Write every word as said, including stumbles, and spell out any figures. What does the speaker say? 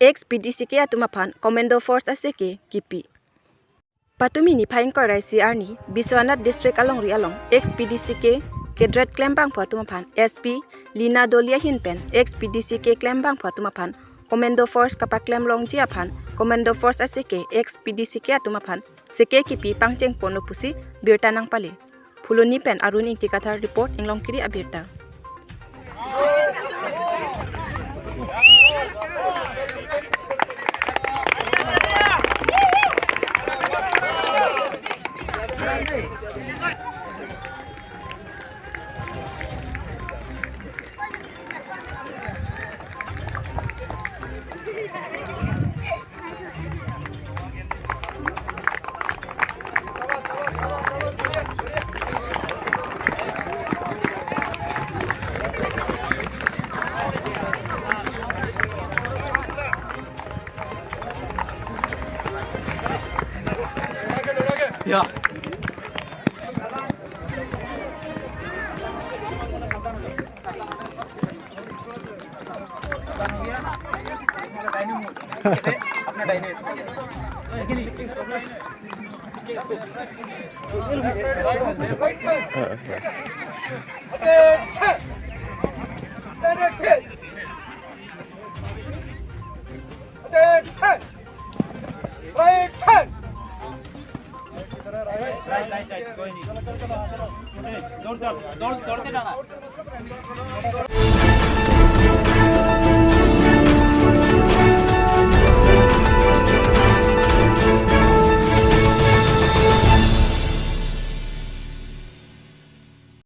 ex P D C K atum aphan Commando Force aseke kipi. Patumi niphai ingkoi ra isi arni Biswanath District alongri along ex P D C K cadet klembangphu atum aphan S P Lina Doli ahin pen ex P D C K klembangphu atum aphan Commando Force kapaklem longji aphan Commando Force aseke ex P D C K atum aphan seke kipi pangcheng ponlo pusi birta nangpale. Phuloni pen Arun Ingti Kathar report, Inglongkiri abirta.